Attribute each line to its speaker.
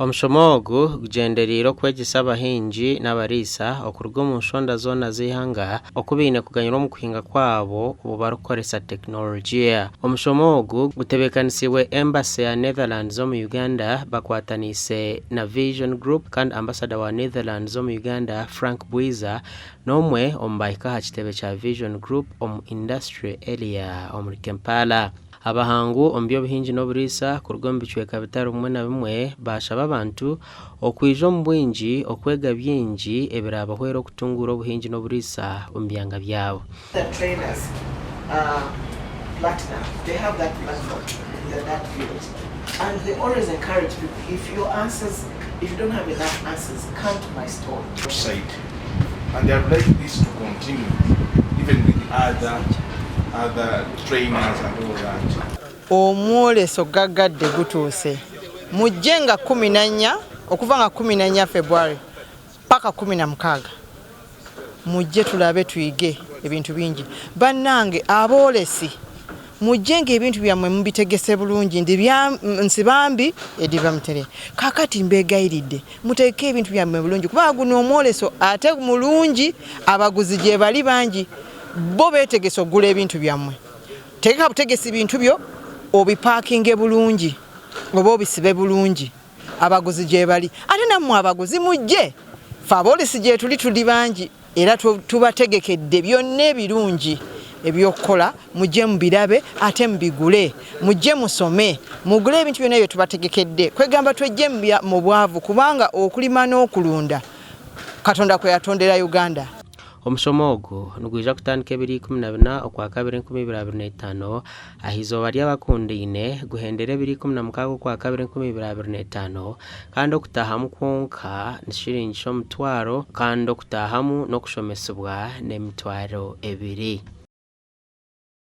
Speaker 1: Omushomo ogu gugyendereire okwegyesa abahingi n'abariisa okuruga omu nshonda zoona z'eihanga oku baine kuganyirwa omu kuhinga kwabo obwo barikukoresa tekinologiya. Omushomo ogu gutebeekanisiibwe Embassy ya Netherlands omu Uganda bakwataniise na Vision Group kandi Ambasada wa Netherlands omu Uganda, Frank Bwiza n'omwe omu baahika aha kitebe kya Vision Group omu Industrial Area omuri Kampala. Abahangu omu by'obuhingi n'oburiisa kuruga omu bicweka bitari bimwe na bimwe baashaba abantu okwija omu bwingi okwega bingi ebiraabahwere okutunguura obuhingi n'oburiisa omu byanga byabo.
Speaker 2: The trainers are platinum, they have that platform in that field and they always encourage people if your answers, if you don't have enough answers, come to my stall.
Speaker 3: Website and I would like this to continue even with other other trainers and all that.
Speaker 4: Omwoleso gaggadde gutuuse. Mujje nga 14 okuva nga 14 February paka 16. Mujje tulabe tuyige ebintu bingi. Bannange aboolesi mujje nga ebintu byammwe mubitegese bulungi ndi bya Nsibambi ediva mutere. Kakati mbegayiridde mutegeke ebintu byammwe bulungi kubanga guno omwoleso ate mulungi abaguzi gyebali bangi bo beetegese okugula ebintu byammwe. Tegeka butegesi bintu byo obipaakinge bulungi oba obisibe bulungi abaguzi gyebali ate nammwe abaguzi mujje ffe aboolesi gyetuli tuli bangi era tubategekedde byonna ebirungi ebyokukola mujje mubirabe ate mubigule mujje musome mugule ebintu byonna bye tubategekedde kwegamba twejje mu bwavu kubanga okulima n'okulunda Katonda kwe yatondera Uganda.
Speaker 1: Omushomo ogu nigwija kutandika ebiro 14 Okwakabiri 2025 aha izooba ry'abakundaine guhendere ebiro 16 Okwakabiri 2025 kandi okutaahamu kwonka ni shiringi omutwaro kandi okutaahamu n'okushomesibwa n'emitwaro ebiri.